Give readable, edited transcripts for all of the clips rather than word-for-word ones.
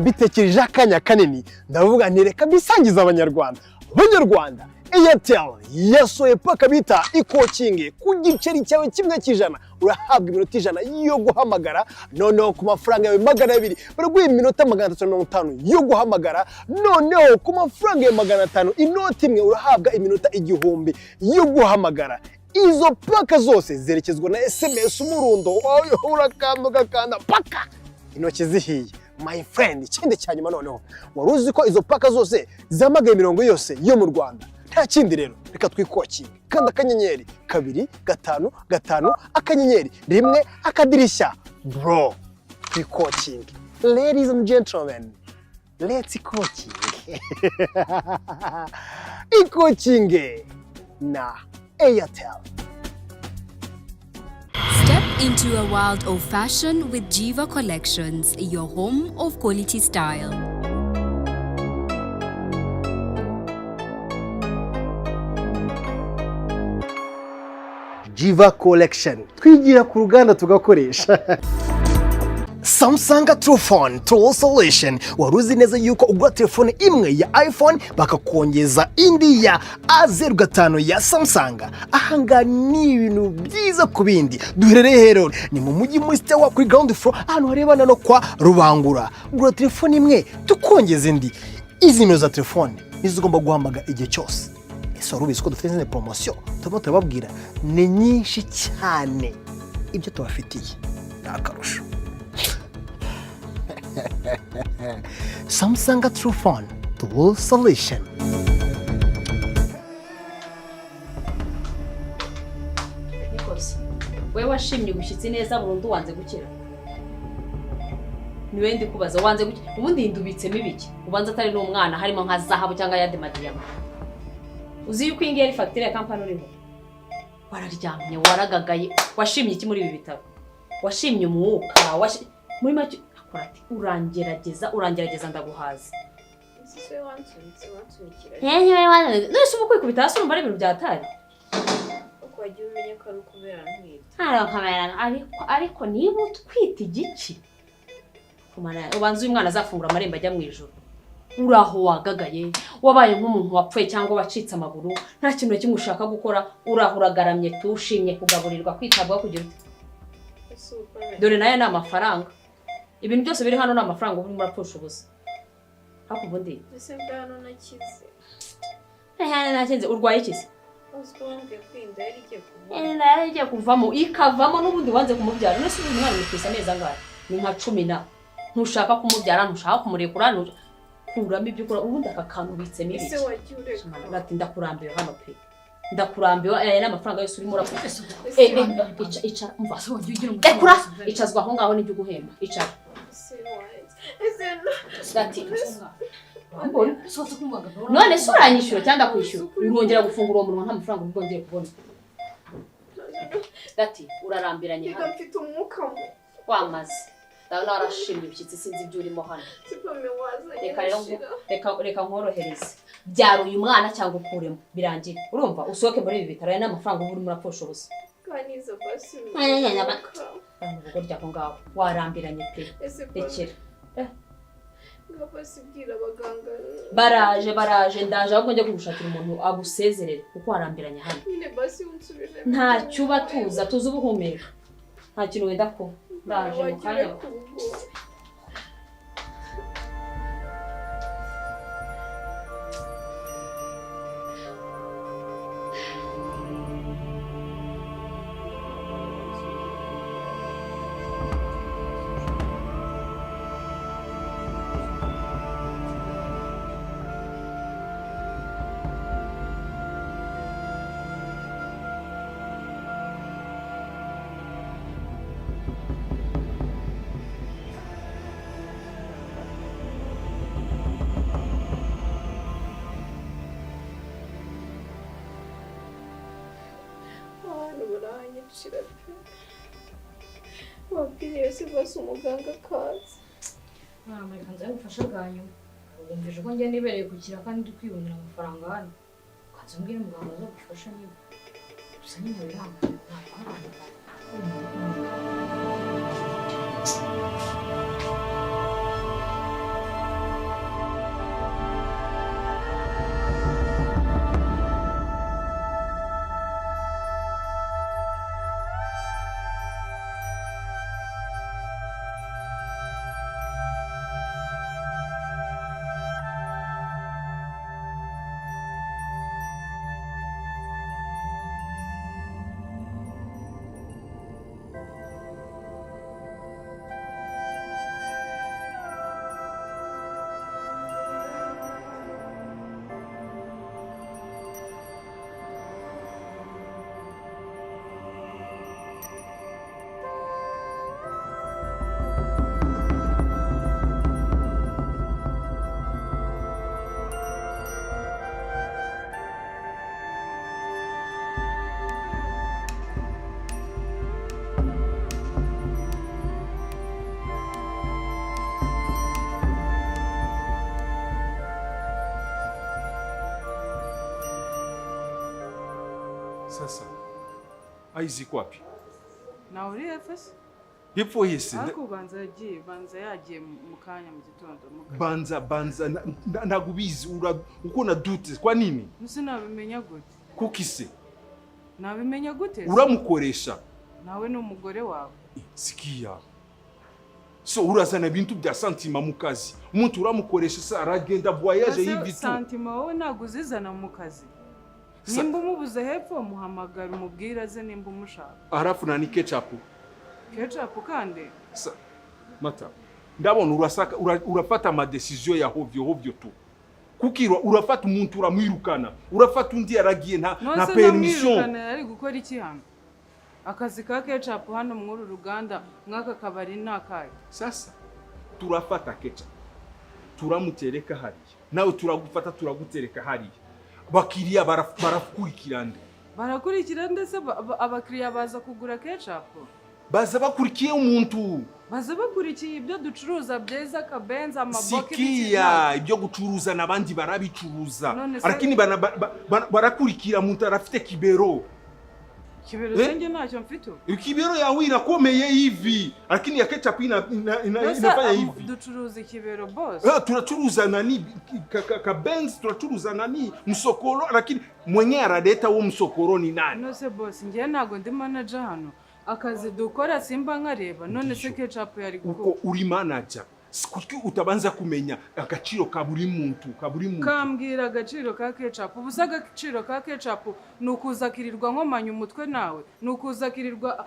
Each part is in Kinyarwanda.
Mbitekereje akanya kanini, ndavuga nti reka mbisangize Abanyarwanda. Abanyarwanda, Airtel yasohoye pack bita Ikokinge. Ku giceri cyawe kimwe cy'ijana urahabwa iminota 100 yo guhamagara. Noneho ku mafaranga yawe 200 baraguha iminota 350 yo guhamagara. Noneho ku mafaranga yawe 500, inoti imwe, urahabwa iminota 1000 yo guhamagara. Izo pack zose zerekezwa na SMS umurundo. Urakanda ugakanda paka intoki zihiye, my friend. Ikindi cya nyuma noneho, wari uzi ko izo pack zose zihamagaye imirongo yose yo mu Rwanda? Nta kindi rero, reka twikokinge. Kanda *255*1#, bro, twikokinge. Ladies and gentlemen, let's kokinge. Ikokinge na Airtel. Step into a world of fashion with Jiva Collections, your home of quality style. Jiva Collection, twigira ku ruganda tugakoresha Samsung Truphone Tool Solution. Wari uzi neza yuko ugura telefone imwe ya iPhone bakakongeza indi ya A05 ya Samsung? Ahangaha ni ibintu byiza ku bindi. Duherereye rero ni mu mujyi, muri Sitewa, kuri ground floor, ahantu harebana no kwa Rubangura. Gura telefone imwe tukongeza indi. Izi nimero za telefone nizo ugomba guhamagara igihe cyose. Ese wari ubizi ko dufite izindi poromosiyo turimo turababwira? Ni nyinshi cyane, ibyo tubafitiye ni akarusho. Samsung Truphone, the world solution. Nikoze wowe washimye ubushyitsi neza burundu, wanze gukira. Niwe ndi kubaza, wanze gukira. Ubundi ndubitsemo ibiki? Ubanza atari n'umwana, harimo nka zahabu cyangwa ayandi madiyama. Uzi yuko iyi ngiyi ari fagitire ya kampani uriho? Wararyamye, waragagaye. Washimye iki muri ibi bitaro? Washimye umwuka? Muri make akora ati urangerageza, urangerageza, ndaguhaza. Ese we wansunitse, wansunikira? None uba kwikubita hasi urumva ari ibintu byatari? Uko wagiye umenya ko ari ukubera ntwite? Ariko niba utwite igiki kumara, ubanza uyu mwana azafungura amarembo ajya mu ijoro. Uraho wagagaye, wabaye nk'umuntu wapfuye cyangwa wacitse amaguru, nta kintu na kimwe ushaka gukora. Uraho uragaramye, tushimye kugaburirwa, kwitabwaho, kugira ute. Ese ubu Dore nayo ni amafaranga. Ibintu byose biri hano ni amafaranga uba urimo urapfusha ubusa. Ariko ubundi Ese mbe hano nakize? Nakinze. Urwaye iki se? Uzi ko bambwiye ko inda yari igiye kuvamo? Inda yari igiye kuvamo, ikavamo n'ubundi wanze kumubyara. None se uyu mwana mutwise amezi angahe? Ni nka cumi na. Ntushaka kumubyara, ntushaka kumurekura, kuramo ibyo ukora. Ubundi aka kantu ubitsemo Ese ibiki? wagiye ureka? Ati ndakurambiwe hano pe, ndakurambiwe. Aya ni amafaranga yose urimo urapfa. Ese Eh, eh, ica, icara, umva, ekura, icazwa aho ngaho nibyo uguhemba. Icara. Ese wanjye ese Ati wambona none se uranyishyura cyangwa ndakwishyura? Urongera gufungura uwo munwa, nta mafaranga uba bwongere kubona. Ati urarambiranye Reka hano. mfite umwuka mu Wamaze, ndabona warashimye ibishyitsi, sinzi ibyo urimo hano. Sipame wazanye Reka rero gushira. Reka nkorohereze. Byara uyu mwana cyangwa ukuremo, birangire. Urumva, usohoke muri ibi bitaro. Aya ni amafaranga uba urimo urapfusha ubusa. Kaniza basi. Ay, ay, ay, Umwuka. Mu rugo ryaho ngaho warambiranye pe. Ese Pame, Rekera. nga basi bwira abaganga. Baraje, baraje, ndaje ahubwo njya kugushakira umuntu agusezerere kuko warambiranye hano. Nyine basi unsubije. Ntacyo uba, tuza, tuza, uba uhumeka, nta kintu wenda kuba. Ndaje mu kanya. Abantu baranyicira pe. Wabwiriye se basi umuganga akaza? Mwana, reka nzabe ubufasha bwa nyuma. Wumvise ko njye nibereye gukira kandi ndi kwibonera amafaranga hano. Ukanza umbwire muganga azagufasha nyine. Gusa nyine wihangane, ntabwo hano. Sasa Aizi iko wapi? Nawe uri hepfo se? Hepfo hese. Ariko ubanza yagiye, banza yagiye mu kanya mu gitondo mu kazi. Banza banza ntago ubizi uko na doute kwa nini? Nuse nabimenya gute? Kuki se? Nabimenya gute se? Uramukoresha. Nawe ni umugore wawe. Sikia. So urazana ibintu bya sentiment mu kazi. Umuntu uramukoresha se aragenda voyage Ese hivi tu. Sentiment wowe ntabwo uzizana mu kazi. Nimba umubuze hepfo muhamagara umubwire aze nimba umushaka. Halafu nani ketchup. Ketchup kandi. Mata. Ndabona urasaka urafata ama décision ya hovyo hovyo tu. Kuki urafata umuntu uramwirukana. Urafata undi yaragiye nta Nonse permission. namwirukana yari gukora iki hano? Akazi ka ketchup hano mw'uru ruganda mw'aka kabari ni akahe? Sasa turafata ketchup. Turamutereka hariya. Nawe turagufata turagutereka hariya. Bakiriya barakurikira nde? Barakurikira ndetse abakiriya baza kugura ketchup. Baza bakurikiye umuntu. Baza bakurikiye ibyo ducuruza byiza, akabenzi, amaboke. Sikia, ibyo gucuruza n'abandi barabicuruza. None se- Lakini barakurikira umuntu arafite kibero. Kibero? Eh? Se njye ntacyo mfite ubu. Kibero yawe inakomeye hivi. Lakini ya ketchup Nonse, inafanya hivi. Ducuruza ikibero, boss. Ah, tunachuruza nani ka Benz, tunachuruza nani msokoro, lakini mwenye analeta huo msokoro ni nani? None boss, njye ntabwo ndi manager hano. Akazi dukora simba nkareba. None se Ndiyo. ketchup yari Uko gukora? uri manager, kuki utabanza kumenya agaciro ka buri muntu, ka buri muntu? Kambwira agaciro ka ketchup. Ubu se agaciro ka ketchup ni ukuza akirirwa nkomanya umutwe nawe? Ni ukuza akirirwa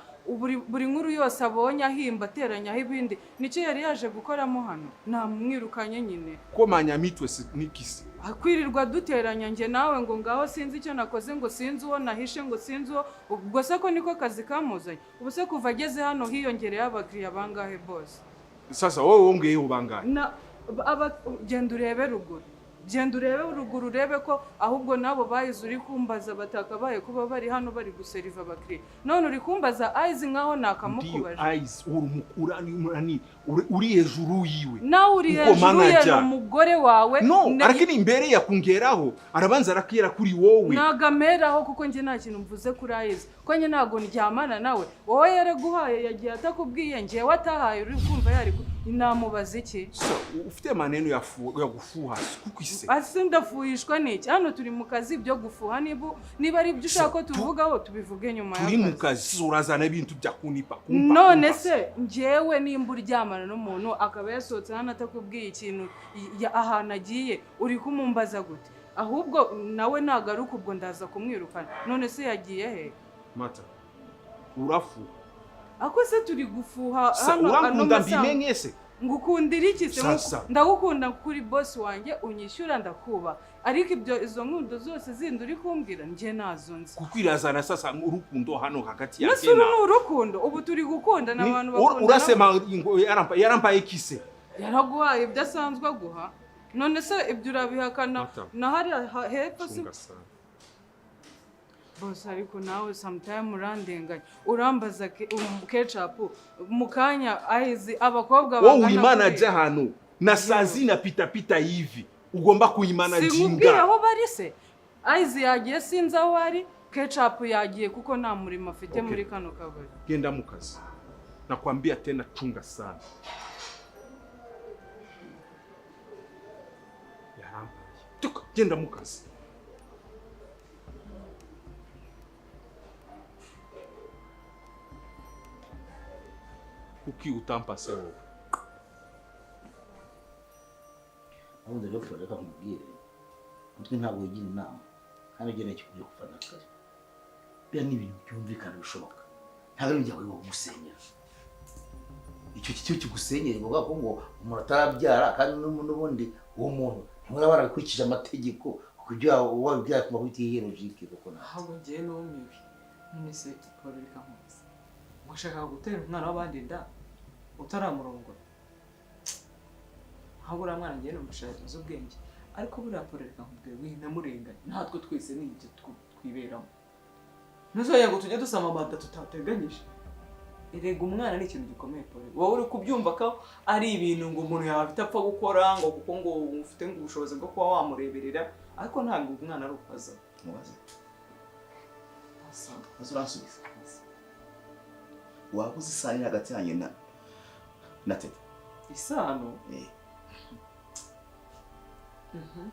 buri nkuru yose abonye ahimba ateranyaho ibindi? Nicyo yari yaje gukoramo hano? Namwirukanye nyine. Komanya mitwe nikisi? Akwirirwa duteranya njye nawe ngo ngaho sinzi icyo nakoze, ngo sinzi uwo nahishe, ngo sinzi uwo. Ubwo se ko niko kazi kamuzanye? Ubu se kuva ageze hano hiyongereyeho abakiriya bangahe, bose? Sasa wowe wongeyeho bangahe? Na aba, genda urebe ruguru, genda urebe ruguru urebe ko ahubwo nabo bayize uri kumbaza batakabaye kuba bari hano bari guseriva abakiriya. None uri kumbaza ayizi nkaho Ndiyo. nakamukubaje. Eyes uri hejuru yiwe. Nawe uri Uko hejuru ye, ni manager. umugore wawe. No, lakini imbere ya kungeraho arabanza arakira kuri wowe. Ntago ameraho kuko njye nta kintu mvuze kuri ayizi, ko njye ntabwo ndyamana nawe. Wowe yaraguhaye, yagiye atakubwiye, njyewe atahaye uri kumva yari namubaza iki? So, ufite maneno ya gufuha kuko ise. Ase ndafuhishwa n'iki? Hano turi mu kazi. Ibyo gufuha niba ari ibyo ushaka ko tuvugaho, tubivuge nyuma Turi mu y'akazi. kazi, urazana ibintu bya kunipa kumpa. None kumpa. se njyewe nimba uryamana n'umuntu akaba yasohotse hano atakubwiye ikintu ahantu agiye, uri kumumbaza gute? Ahubwo nawe nagaruka ubwo ndaza kumwirukana. None se yagiye he? Mata, urafuha. Ako se turi gufuha Sa hano ano urankunda masaha? mbimenye se. Ngukundira iki se? Sasa. Ndagukunda kuri boss wanjye unyishyura, ndakuba, ariko ibyo izo nkundo zose zindi uri kumbwira njye nazo nzi. Kuko irazana sasa urukundo hano hagati Nese yake uru na ni urukundo? Ubu turi gukundana, abantu bakundana. Urasema ngo yarampaye kise. Yaraguhaye ibyo asanzwe aguha. None se ibyo urabihakana? Mata. Na hariya hepfo si Chunga sana. Bose, ariko nawe sometime urandenganya. Urambaza ketchup mu kanya ahizi abakobwa Wowe uri bangana manager kuriya. hano na sazi na pitapita hivi ugomba Sinkubwiye kuyimanajinga. aho bari se? Ayizi yagiye sinzi aho ari, ketchup yagiye kuko nta murimo afite Okay. muri kano kabari. Genda mu kazi, nakwambia tena, chunga sana. Yarampaye tuka, genda mu kazi. Kuki utampase wowe? Ubundi rero Paul, reka nkubwire, umutwe ntabwo wigira inama kandi ugeneye kikubye kuva na kare. Biriya ni ibintu byumvikana bishoboka, ntabwo ari ibyawe gusenyera. Icyo cyo kigusenyera ngo ko ngo umuntu atarabyara, kandi n'ubundi uwo muntu ntimuraba barabikurikije amategeko, kuko ibyo wabibyara kuma kubita logique kuko nta Ahubwo ngewe numiwe. None se Paul, reka nkubaze, washakaga gutera umwana w'abandi inda utaramurongora? Ahubwo uriya mwana ngewe numvise azi ubwenge, ariko buriya Paul, reka nkubwire, winamurenganya, natwe twese ni ibyo twiberamo. Ntuzongere ngo tujye dusama amada tutateganyije. Erega umwana ni ikintu gikomeye, Paul. Wowe uri kubyumva ko ari ibintu ngo umuntu yaba afite apfa gukora ngo kuko ngo ufite ngo ubushobozi bwo kuba wamureberera, ariko ntabwo umwana ari ukwaza. Mubaze. Maze uransubiza. Waba uzi isano iri hagati yanjye na Teta? Isano? Eh.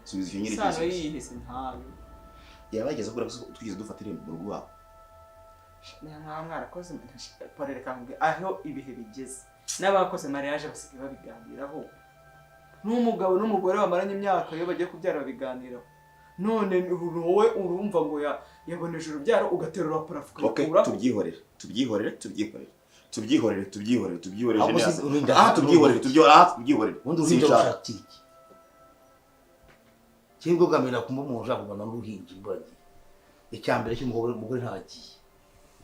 Subiza icyo nyine. Isano yihe se? Ntayo. Yaba yageze kubera ko twigeze dufata irembo mu rugo iwabo. Nta mwarakoze. Paul, reka nkubwire aho ibihe bigeze, n'abakoze mariage basigaye babiganiraho, n'umugabo n'umugore bamaranye imyaka iyo bagiye kubyara babiganiraho. None wowe urumva ngo yaboneje urubyaro, ugaterura parafo Okay, ukayikuraho. Tubyihorere, tubyihorere, tubyihorere, tubyihorere, tubyihorere, tubyihorere. Ahubwo Général. si uruhinja- Ah, tubyihorere, tubyihorere, ah, tubyihorere. Ubundi uruhinja Sinshaka. rushakira iki? Kimwe bwa mbere nakumva umuntu ushaka kurwana n'uruhinja imburagihe, icya mbere cy'umugore, umugore ntagiye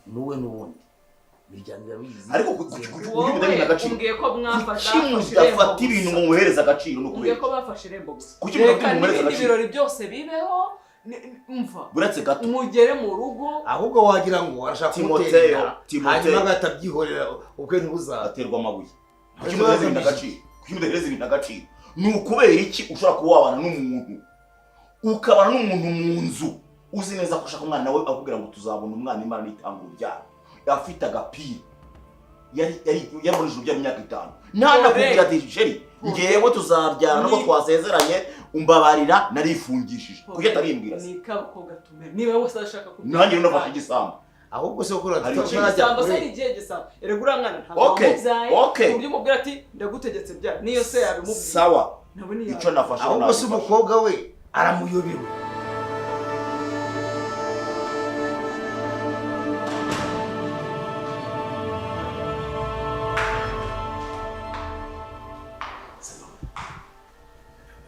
nuwe, n'ubundi imiryango irabizi. Ariko kuki Wowe mudaha agaciro? umbwiye ko mwafashe Kuki mudafata ibintu ngo muhereze agaciro? Ni umbwiye ukubera ko bafashe irembo gusa. Kuki mudafata Reka ibintu muhereze n'ibindi agaciro? birori byose bibeho, mva Buretse gato. mugere mu rugo. Ahubwo wagira ngo arashaka Timoteyo, kumutera inda, Timoteyo. hanyuma agahita abyihorera, ubukwe ntibuzabe. Aterwa amabuye. Kuki mudahereza ibintu agaciro? Kuki mudahereza ibintu agaciro? Ni ukubera iki ushobora kuba wabana n'umuntu, ukabana n'umuntu mu nzu, uzi neza ko ushaka umwana we, akubwira ngo tuzabona umwana, Imana nitanga urubyaro, afite agapira, yari yabonije urubyaro imyaka 5, ntanakubwira ati: "Chéri, ngewe tuzabyara nubwo twasezeranye, umbabarira narifungishije"? Kuki atarimbwira se? Ni kabakobwa tumere niba wese ashaka kubyara. Nanjye rero nafashe igisambo. Ahubwo se gukora Hari ikindi. Igisambo se ni igihe gisambo? Erega uriya mwana ntabwo wamubyaye Okay. ku buryo umubwira ati ndagutegetse byara, niyo se yabimubwiye Sawa. nawe ntiyabimubwira. Icyo nafashe Ahubwo se nagifashe. umukobwa we aramuyobewe.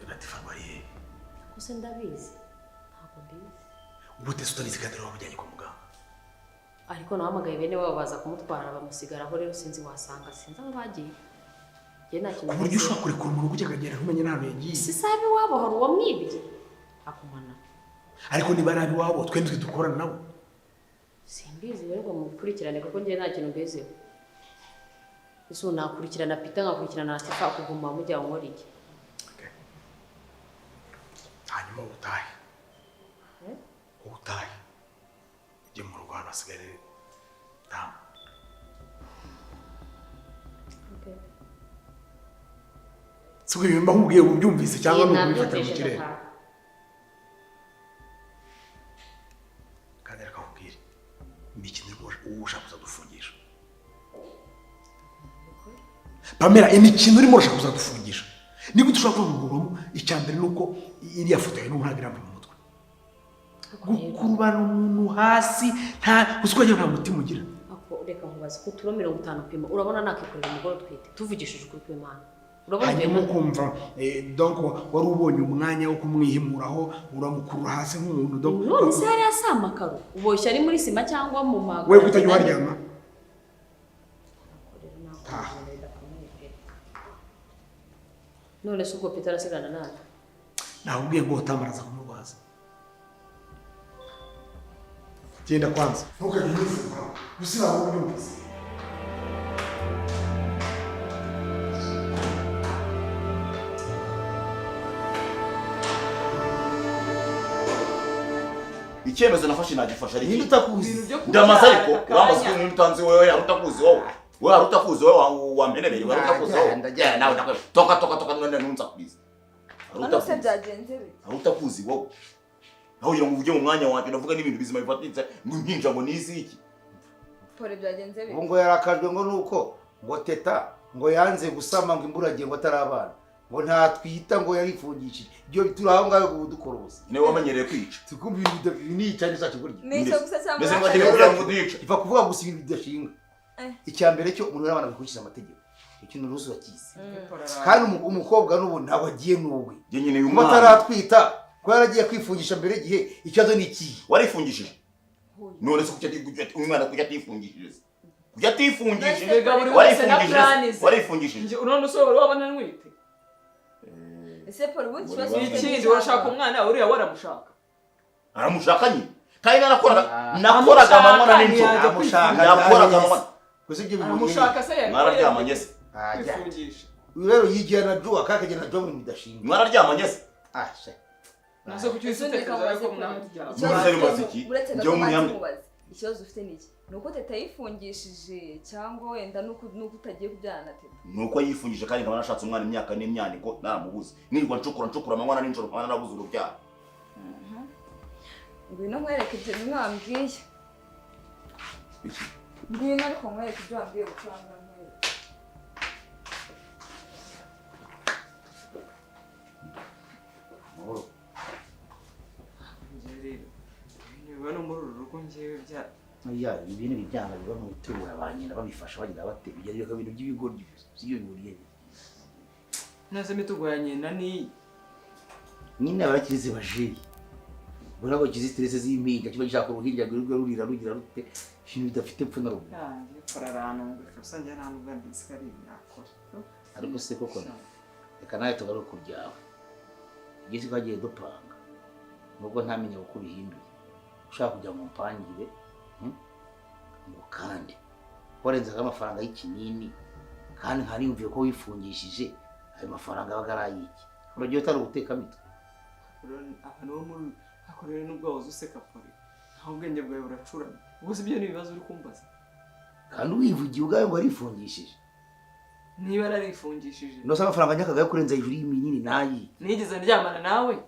Latifa arwariye? Gusa ndabizi, ntabwo mbizi. Gute se utabizi kandi wamujyanye kwa muganga? Ariko nahamagaye bene wabo baza kumutwara, bamusigaraho. Rero sinzi, wasanga sinzi aho bagiye. Njye nta kintu Ku buryo mbiziho. ushobora kurekura umuntu gutya akagenda ntumenye n'ahantu yagiye? Si sabe iwabo hari uwamwibye akumana. Ariko niba ari ab'iwabo, twe nitwe dukorana nabo. Simbizi rero, ngo mubikurikirane kuko njye nta kintu mbiziho. Ese ubu nakurikirana Peter, nkakurikirana Latifa, kuguma mujya nkora iki? Hanyuma utahe. Eh? Utahe ujye mu rugo, hano hasigare tamu. Okay. Si ubwo ibintu mba nkubwiye ubu byumvise cyangwa ni ukubifatira mu Nabyumvise, kirere? ndataha. Kandi reka nkubwire, imikino uwo ushaka kuzadufungisha, Pamela, imikino urimo urashaka kuzadufungisha, ni gute ushobora kuvuga? Icya mbere ni uko iriya foto yawe n'ubu ntabwo iramva mu mutwe. Gukurubana umuntu hasi, nta uzi ko wagira nta mutima ugira. Ako reka nkubaze, ko turo 50 upima, urabona nakikorera umugore utwite? Tuvugishije ukuri kw'Imana, urabona ibyo Hanyuma ukumva donc wari ubonye umwanya wo kumwihimuraho, uramukurura hasi nk'umuntu donc. None se hariya si amakaro uboshye ari muri sima cyangwa mu maguru? We kutajya uharyama. Taha. None se ubwo Peter arasigana nande? Nakubwiye ngo utamaraza kumurwaza, genda kwanza, ntukajye umwifunguraho gusa, ntabwo ubyumvise. Icyemezo nafashe nagifashe, ariko Ninde utakuzi? Ibintu byo ndamaze kubyara ariko aka urambaza kanya. ko umuntu utanzi wewe, hari utakuzi wowe, wowe hari utakuzi wowe, wampenereye, hari utakuzi wowe. Ndagenda. Nawe ndakwe toka toka toka, none ntunzakwiza. Hari Hano se utakuzi? byagenze bite? Hari utakuzi wowe? Nawe ugira ngo ujye mu mwanya wanjye, ndavuga n'ibintu bizima bifatitse, ngo impinja ngo nizi iki? Pole, byagenze Ubu bite? ngo yarakajwe ngo nuko ngo Teta ngo yanze gusama, ngo imburagihe, ngo atarabana, ngo ntatwita, ngo yarifungishije. Ibyo turi aho ngaho ubu dukora ubusa. Niwe wamenyereye kwica. Tukumva ibintu nica nicyo kurya. Ni icyo gusa cyangwa Mbese ngo akandi? agiye kugira ngo udice? Iva kuvuga gusa ibintu bidashinga. Icya mbere cyo, umuntu n'abana bikurikiza amategeko, ikintu ruzi urakizi. Kandi umukobwa n'ubu ntabwo agiye n'uwe. Njye nyine uyu Kuba mwana ataratwita, kuba yaragiye kwifungisha mbere y'igihe, ikibazo ni ikihe? Warifungishije? None se kuki umwana kuki atifungishije se? Kuki atifungishije? Erega buri wese na Warifungishije plan se? ze. Warifungishije? None se wari wabona ntwite? Ese Paul, ubundi ikibazo ufite ni Ikindi, icyaha? urashaka umwana, uriya waramushaka. Aramushaka nyine, kandi narakoraga, nakoraga amanywa na nijoro. Ntiyajya Amushaka. Nakoraga amanywa. Gusa ibyo bintu Aramushaka se yari Mwararyamanye se? Ajya. kwifungisha? Uyu rero yigira na Joe, akakagera na Joe mu bintu bidashinga. Mwararyamanye se? Ah sha. Nase kuki Ese reka uhise utekereza mubaze ko Paul. mwaryamye? Ikibazo None se ufite bimaze iki? uretse Njyewe gato umunyamya- mubaze. Ikibazo ufite ni iki? Ni uko Teta yifungishije, cyangwa wenda nuko utagiye kubyarana na Teta? Ni uko yifungije, kandi nkaba nashatse umwana imyaka n'imyaniko naramubuze, nirirwa ncukura ncukura amanywa na nijoro, nkaba narabuze urubyaro. Ngwino nkwereke ibyo bimwe wambwiye. Ngwino ariko nkwereke ibyo wambwiye gucuranga, nkwereke. Amahoro. Njyewe rero ibintu biba no muri uru rugo njyewe bya Ya, ibi ni ibyana biba mu itura, ba nyina babifasha bagira bate, bijya rero ibintu by'ibigoryi sibyo bihuriye. Nase imitungo ya nyina ni nyine abarakirize bajeyi ubona ko kizi stress z'impinja, kiba gishaka uruhinja rwirirwa rurira rugira rute, ibintu bidafite epfo na ruguru. Yanjye kora arantunga kabisa, njye nta nubwo mbizi ko ari ibintu nakora. Ariko se koko, reka nawe tugaruke ku byawe. Igihe twagiye dupanga, nubwo ntamenya uko ubihinduye, ushaka kugira ngo mpangire, ngo kandi warenzaga amafaranga y'ikinini, kandi nkaniyumviye ko wifungishije, ayo mafaranga abaga ari ay'iki? Uragiye utari ubutekamitwe. Abantu bo muri ariko rero nubwo wahoze useka pore, nta ubwenge bwawe buracuramye. Ubwo si byo ni ibibazo uri kumbaza? Kandi wivugiye ubwawe ngo warifungishije. Niba narifungishije, Ndose amafaranga nyakaga yo kurenza hejuru y'iminini nayi? Nigeze ndyamana nawe?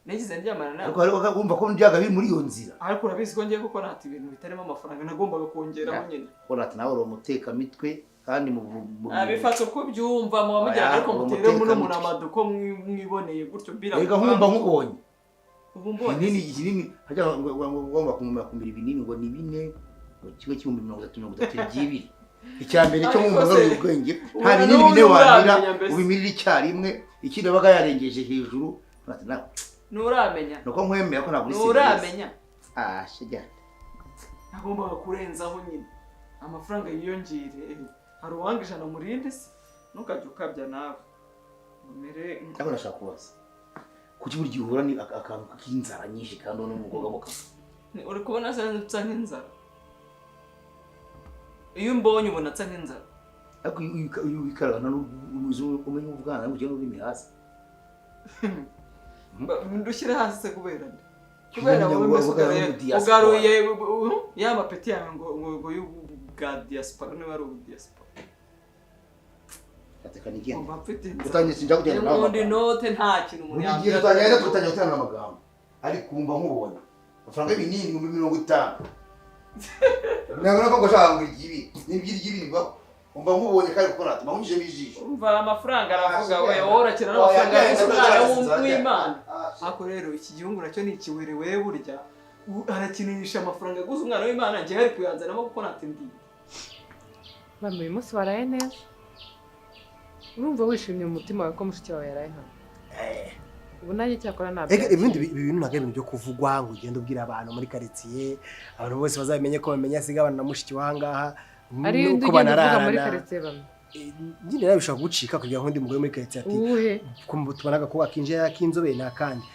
Nigeze ndyamana nawe? Ariko hariho wumva ko ndyaga biri muri iyo nzira. Ariko urabizi ko ngiye kuko nta ibintu bitarimo amafaranga nagombaga kongeraho nyine. Ko ati nawe uri umutekamitwe kandi mu Abifata uko byumva muba mugira, Oya, ariko uri mutere muno umutekamutwe. munamado ko mwiboneye gutyo mbira. Reka nkumva nkubonye. Ubu mbonye. Ibinini, ikinini hajya ngo ugomba kumira ibinini ngo ni bine, ngo kimwe cy'ibihumbi 30 30 by'ibiri. Icya mbere cyo Ariko mwumva se, ngaruye ubwenge, nta ubona binini n'ubu bine wamira nturamenya mbese. ubimirira icyarimwe, ikindi abaga yarengeje hejuru. Ati nawe Nturamenya. nuko nkwemera ko ntabwo uri serious. Nturamenya. Ah, shijya. Nagombaga kurenzaho nyine amafaranga yiyongere. Hari uwanga 100 murindi se? Ntukajya ukabya nawe umere. Ariko ndashaka kubaza, kuki buri gihe uhura ni akantu k'inzara nyinshi kandi ubona umukobwa mu kazi? Uri kubona se nsa nk'inzara? Iyo umbonye ubona nsa nk'inzara? Ariko iyo wikaragana umenya ubwana ugenda ururimi hasi. Ndushyire hasi se kubera nde? Kubera Kumenya wowe ngo mbese uvuga ugaruye ngo diaspora. Ugaruye ya mapeti yawe ngo y'ubwa diaspora, niba ari ubu diaspora. Ateka nigenda. Umva mfite inzara. Utangiye sinjya kugenda nawe. Ubundi note nta kintu umuntu Buri gihe yambwira. tutagenda tugatangira guterana amagambo, ariko wumva nkubonye amafaranga y'ibinini 50,000, ntabwo nako ngo ashaka ngo iry'ibi n'ibyo iry'ibi bibaho. Umva nkubonye kandi kuko natuma nkunyujemo ijisho. Umva, amafaranga aravuga. Ah, We shit. wowe urakina n'amafaranga Oya, y'umwana genda, genda. w'Imana. Ah, Ariko rero iki gihugu nacyo ni ikiwerewe burya. Arakinisha amafaranga aguze umwana w'Imana, njyewe ari kuyanzanamo kuko natindiye. Mama, uyu munsi waraye neza? Urumva wishimye mu mutima wawe ko mushiki wawe yaraye hano? Ubu nanjye cyakora ntabwo. Ega ibindi ibi bintu ntabwo ari ibintu byo kuvugwa ngo ugende ubwira abantu muri karitsiye, abantu bose bazamenye ko bamenya asiga abana na mushiki w'ahangaha Ari nuko undi ugenda uvuga muri banararana. karitsiye bamwe. Nyine nawe bishobora gucika kugira ngo undi mugore muri karitsiye ati Uwuhe? Kumva tubona agakobwa kinjira k'inzobe ni akandi.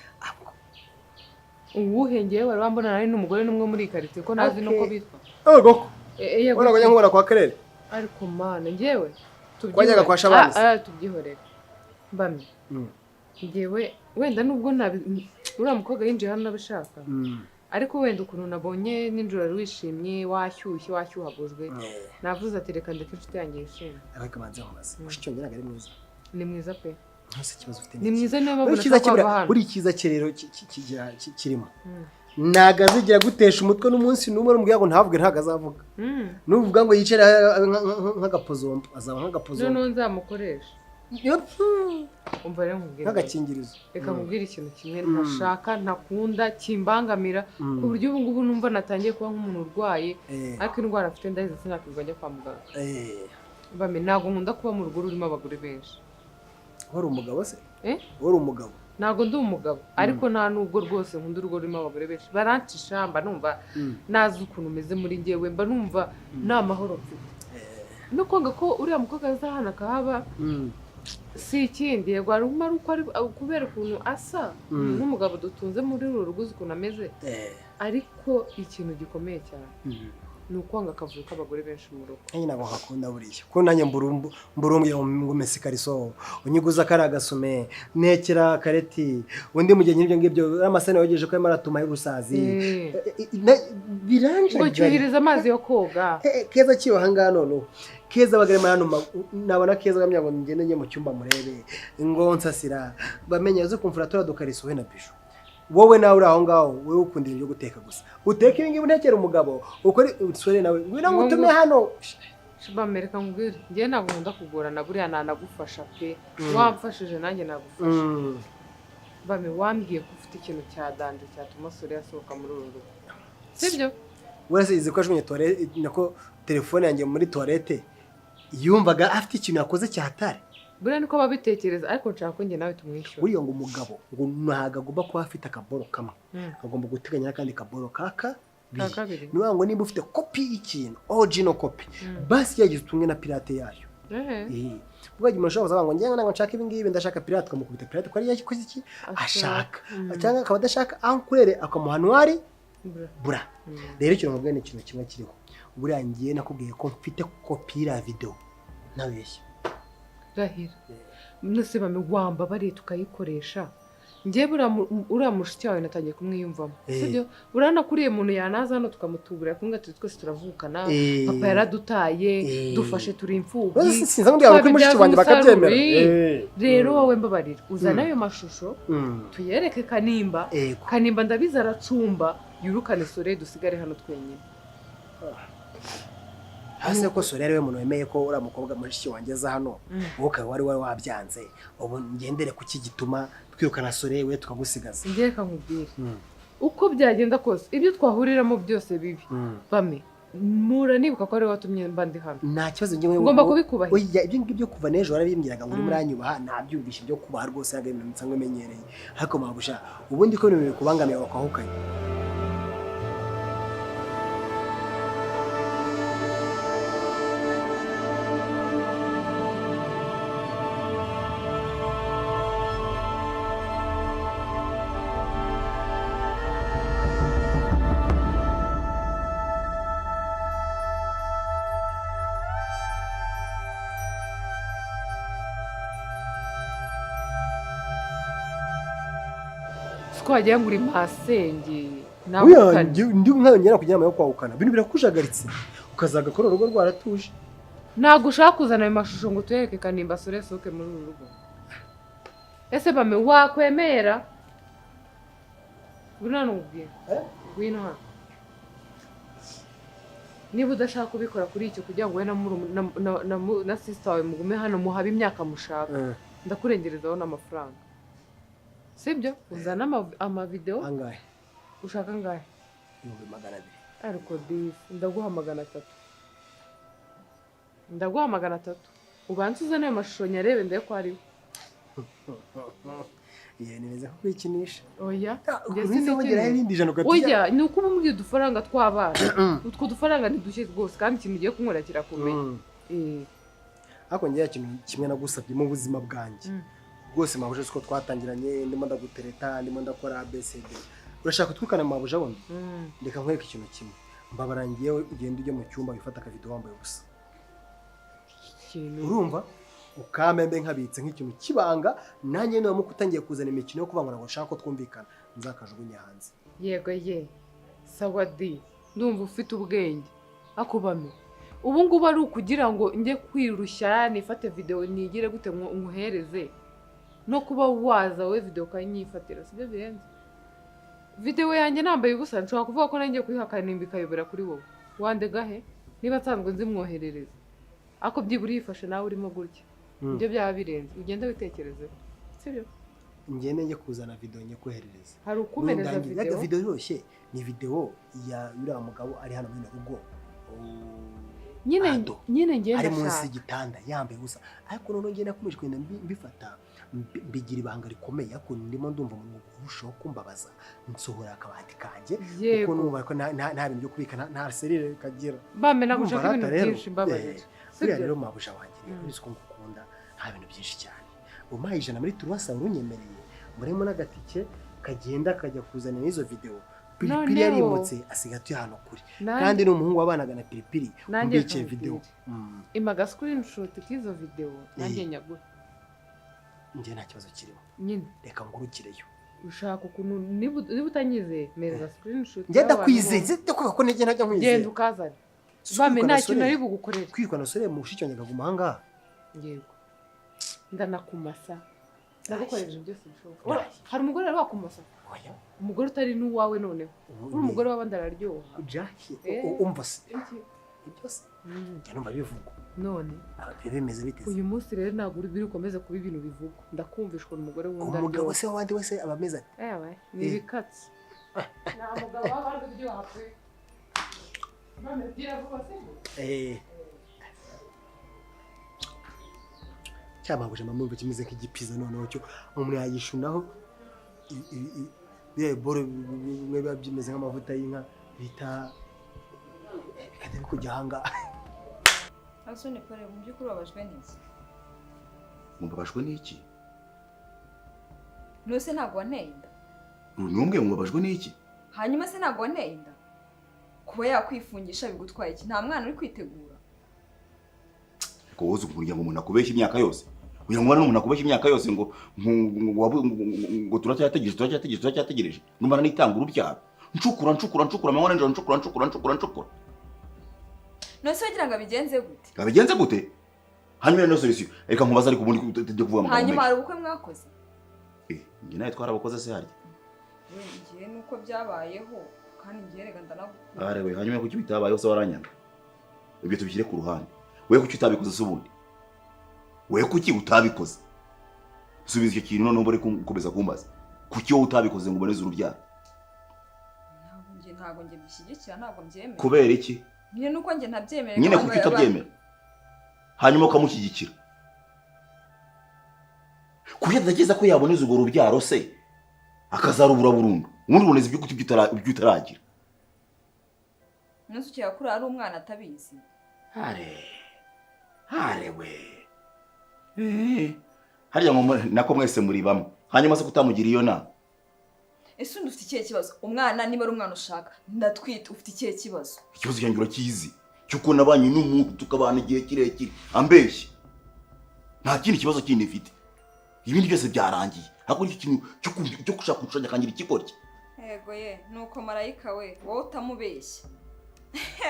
Uwuhe? Ngewe wari wambona nari n'umugore n'umwe muri iyi karitsiye ko ntazi nuko bitwa. Oh, goko. Yego. Ubona ko njya nkubona kwa Kerere. Ariko mana, ngewe Twajyaga kwa Shabani se. Ah, ah, tubyihorere mbamye. Ngewe wenda nubwo ntabi uriya mukobwa yinjiye hano nabishaka, ariko wenda ukuntu nabonye nijoro wari wishimye, washyushye, washyuhagujwe, navuze ati reka ndeke inshuti yanjye yishime. Ariko manze nkubaze, mushiki wanjye ntabwo ari mwiza? Ni mwiza pe. Ntuse ikibazo ufite Ni mwiza, niyo mpamvu Buri cyiza nashaka kibura kwava hano. buri cyiza cye rero kirimo, ntabwo azigera agutesha umutwe n'umunsi n'umwe. N'umubwira ngo ntavuge, ntabwo azavuga. Nuvuga ngo yicare nk'agapozombo, azaba nk'agapozombo. Noneho nzamukoresha. Umva rero nkubwire. Nk'agakingirizo. Reka nkubwire ikintu kimwe ntashaka, ntakunda, kimbangamira, ku buryo ubu ngubu numva natangiye kuba nk'umuntu urwaye, ariko indwara mfite ndahize sinakwirirwa njya kwa muganga. Bame, ntabwo nkunda kuba mu rugo rurimo abagore benshi. Wari umugabo se? Eh? Wari umugabo? Ntabwo ndi umugabo, ariko nta nubwo rwose nkunda urugo rurimo abagore benshi. Barancisha, mba numva nazi ukuntu umeze muri njyewe, mba numva nta mahoro mfite. No kwanga ko uriya mukobwa aza hano akahaba si ikindi, yego harimo ari uko ari kubera ukuntu asa n'umugabo dutunze muri uru rugo, uzi ukuntu ameze, ariko ikintu gikomeye cyane Ni ukwanga akavuyo k'abagore benshi mu rugo. Nanjye ntabwo nkakunda buriya, kuko nanjye mburumbye ngo mese ikariso, unyiguza kariya gasume, ntekera kareti, undi mu gihe nk'ibyo ngibyo, amasahani yogeje ko arimo aratuma y'urusazi. Biranjagari. Ngo cyuhiriza amazi yo koga. Keza kiba ahangaha noneho. Keza abaga arimo hano, nabona Keza agamya ngo ngende njye mu cyumba murebe, ngo nsasira, bamenye aze kumfura turiya dukariso we na Bijou. Wowe nawe uri aho ngaho, wowe ukunda ibintu byo guteka gusa. Uteka ibi ngibi untekera umugabo, ukore usore nawe, ngwino ngutume hano. Bamereka nkubwire, njyewe ntabwo nkunda kugorana, buriya nanagufasha pe. Wamfashije nanjye nagufasha. Bame, wambwiye ko ufite ikintu cya danger cyatuma Sore asohoka muri uru rugo. Sibyo? Wese izi ko ajugunye toilette, nako telefone yanjye muri toilette, yumvaga afite ikintu yakoze cyahatari. Buriya niko babitekereza, ariko nshaka ko njye nawe tumwishyura. Buriya ngo umugabo ngo ntabwo agomba kuba afite akaboro kamwe, agomba guteganya n'akandi kaboro kaka kabiri. Ni ngo nimba ufite kopi y'ikintu original copy, basi yagize utumwe na pirate yayo. Ubwo umuntu ashobora kuzavuga ngo njye ntabwo nshaka ibi ngibi, ndashaka pirate, ukamukubita pirate ko ari yakoze iki ashaka, cyangwa akaba adashaka aho kurere akamuha noir bura. Rero ikintu nkubwiye ni ikintu kimwe kiriho. Buriya ngiye nakubwiye ko mfite kopi ya video ntabeshya. Rahira. Nose bame wambabariye tukayikoresha. Njye uriya mushiki wawe natangiye kumwiyumvamo. Sibyo? Urabona ko uriya muntu yanaza hano tukamutubura kumwe ati twese turavukana, papa yaradutaye, dufashe turi imfubyi. Sinzi ngo kuri mushiki wanjye bakabyemera. Rero wowe mbabarira, uzana ayo mashusho tuyereke Kanimba. Kanimba ndabizi aracumba, yirukane Sore dusigare hano twenyine. Hasi ko Sore ariwe muntu wemeye ko uriya mukobwa mushiki wanjye aza hano, wowe ukaba wari wabyanze. Ubu ngendere ku ki gituma twirukana Sore we tukagusigaza. Ngiye nkubwire uko byagenda kose, ibyo twahuriramo byose bibi. Bame mura nibuka ko ariwe watumye mba ndi hano. Nta kibazo ngiye ngomba kubikubahiriza. Oya, ibyo ngibyo kuva n'ejo warabimbwiraga ngo urimo uranyubaha, nabyumvishe ibyo kubaha rwose ntabwo ibintu nsanzwe menyereye. Ariko mabusha ubundi ko ibintu bikubangamiye wakwahukanye. Twagira ngo uri masenge ndi nkongera kugira yo kwahukana, ibintu birakujagaritse ukazagakora urugo rwaratuje. Ntabwo ushaka kuzana ayo mashusho ngo tuyereke Kanimba Sore sohoke muri uru rugo. Ese bame wakwemera? Ngwino hano nkubwire. Ngwino hano. Niba udashaka kubikora kuri icyo kugira ngo we na sister wawe mugume hano muhabe imyaka mushaka, ndakurengerezaho n'amafaranga. Sibyo? Uzana amavideo angahe? Ushaka angahe? 200. Ariko disi ndaguha 300. Ndaguha 300. Ubanze uzane ayo mashusho nyarebe ndebe ko ariwe. Ye nimeze ko kwikinisha. Oya, ndetse wongeraho irindi ijana ukatujya. Oya, ni uko ubumbwiye udufaranga tw'abana. Utwo dufaranga ntidushye rwose kandi ikintu ugiye kunkorera kirakomeye. Ariko ngiye ikintu kimwe nagusabye mu buzima bwanjye. Rwose mabuje siko twatangiranye, ndimo ndagutereta, ndimo ndakora ABCD. Urashaka kutwikana mabuja wundi? Ndeka nkwereke ikintu kimwe. Mbabarangiye ugenda ujye mu cyumba wifata akavideo wambaye ubusa. Urumva? Ukamembe nkabitse nk'ikintu kibanga, nanjye niba mukutangiye kuzana imikino yo kubangana ngo nshaka ko twumvikana, nzakajugunya hanze. Yego ye. Sawa di. Ndumva ufite ubwenge. Akubame. Ubu ngubu ari ukugira ngo njye kwirushya nifate video nigire gute nkuhereze. No kuba waza we video ukanyifatira sibyo birenze. Video yanjye nambaye ubusa nshobora kuvuga ko nanjye kuyihakana imbikayobera kuri wowe. Wandega he? Niba nsanzwe nzimwoherereza. Ako byiburi yifashe nawe urimo gutya. Ibyo byaba birenze. Ugenda witekereze. Sibyo? Ngende njye kuzana video njye koherereza. Hari ukumereza video. Video yoroshye ni video ya uriya mugabo ari hano muri rugo. Nyine ngenda ari munsi y'igitanda yambaye ubusa. Ariko none ngenda nakomeje kugenda mbifata mbigira ibanga rikomeye, ariko ndimo ndumva mu kurushaho kumbabaza, nsohora akabati kanjye kuko numva ko nta bintu byo kubika, nta serire kagira. Bame nagushaka ibintu byinshi mbabarira. Buriya rero mabuja wanjye rero uzi ko ngukunda nta bintu byinshi cyane. Umpaye 100 muri turuwasa urunyemereye, muremo n'agatike kagenda kajya kuzana n'izo video Piripiri Noneho- yarimutse, asigaye atuye ahantu kure. Nanjye- Kandi ni umuhungu wabanaga na Piripiri. Nanjye Mbikiye video. nkubwire. Imaga screenshot k'izo video, nanjye nyaguhe. Njye nta kibazo kirimo. Nyine. Reka ngurukireyo. Ushaka ukuntu niba utanyizeye, meza screenshot Njye y'abantu ndakwizeye. bose. Ndakubwira ko njye ntajya nkwizera. Genda ukazane. Bame, nta kintu nari bugukorere. Kwirukana sore mu mushiki wanjye akaguma ahangaha. Yego, ndanakumasa, ndagukorera ibintu byose bishoboka. Hari umugore wari wakumasa, umugore utari n'uwawe? Noneho uri umugore w'abandi araryoha. Jackie, Eh. umva se. Iki? Ibyo se njya numva bivugwa. None Biba bimeze bite se? Uyu munsi rero ntabwo uri bukomeze kuba ibintu bivugwa. Ndakumvishwa umugore wundi Umugabo aryoha. se w'abandi wese aba ameze ati? Ewe, ni Eh. ibikatsi. Nta mugabo w'abandi uryoha pe. None bwira vuba se. Eh. Cyamabuje mama, mumva kimeze nk'igipiza. Noneho cyo umuntu yagishunaho biriya biboro bimwe biba bimeze nk'amavuta y'inka bita bikajya bikujya ahangaha. Asoni Paul, mu by'ukuri ubabajwe n'iki? Mubabajwe n'iki? None ntabwo wanteye inda? Numbwe mubabajwe n'iki? Hanyuma se ntabwo wanteye inda? Kuba yakwifungisha bigutwaye iki? Nta mwana uri kwitegura? Ariko wowe uzi kugira ngo umuntu akubeshye imyaka yose, kugira ngo ubone umuntu akubeshye imyaka yose ngo turacyategereje, turacyategereje, turacyategereje, numara nitanga urubyaro, ncukura, ncukura, ncukura amanywa nijoro, ncukura, ncukura, ncukura, ncukura. None se wagira ngo abigenze gute? Abigenze gute? Hanyuma rero solution, reka nkubaze, ariko ubundi tujye kuvuga amagambo Hanyuma menshi. hari ubukwe mwakoze? Eh, njye nawe twarabakoze se harya? We, ngiye nuko byabayeho, kandi ngiye reka ndanagukunda. Arewe, hanyuma kuki bitabayeho se waranyanga? Ibyo tubishyire ku ruhande. Wewe kuki utabikoze se ubundi? Wewe kuki utabikoze? Subiza icyo kintu noneho mbone gukomeza kumbaza. Kuki wowe utabikoze ngo uboneze urubyaro? Ntabwo njye mbishyigikira, ntabwo mbyemera. Kubera iki? Nyine nuko njye ntabyemera. Nyine kuki utabyemera hanyuma ukamushyigikira? Kuki adatekereza ko yaboneza urwo rubyaro se akazarubura burundu? Ubundi uboneza ibyo ibyo utaragira. Umunsi ukeka kuri ari umwana atabizi. Hare hare we. Eh, harya ngo nako mwese muri bamwe. Hanyuma se kutamugira iyo nama? Ese undi ufite ikihe kibazo? Umwana niba ari umwana ushaka, ndatwite, ufite ikihe kibazo? Ikibazo cyanjye urakizi, cy'uko nabanye n'umuntu tukabana igihe kirekire ambeshye. Nta kindi kibazo kindi mfite, ibindi byose byarangiye, ariko nicyo kintu cyo gushaka kunshanya akangira ikigoryi. Yego ye, nuko marayika we, wowe utamubeshya,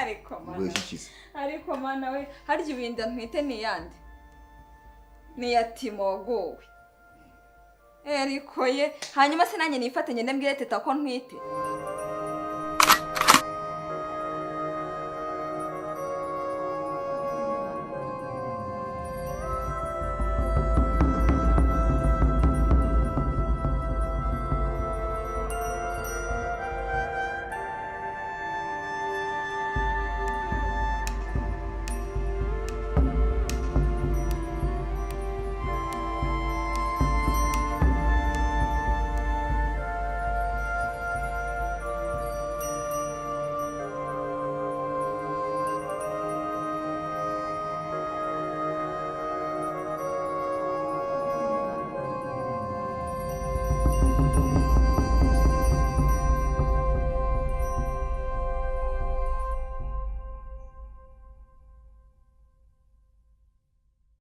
ariko mana. Ubeshya iki se? Ariko mana we, harya ibinda ntwite ni iyande? Ni iya Timo wagowe. Ariko ye, hanyuma se nanjye nifatanye ndambwire Teta ko ntwite?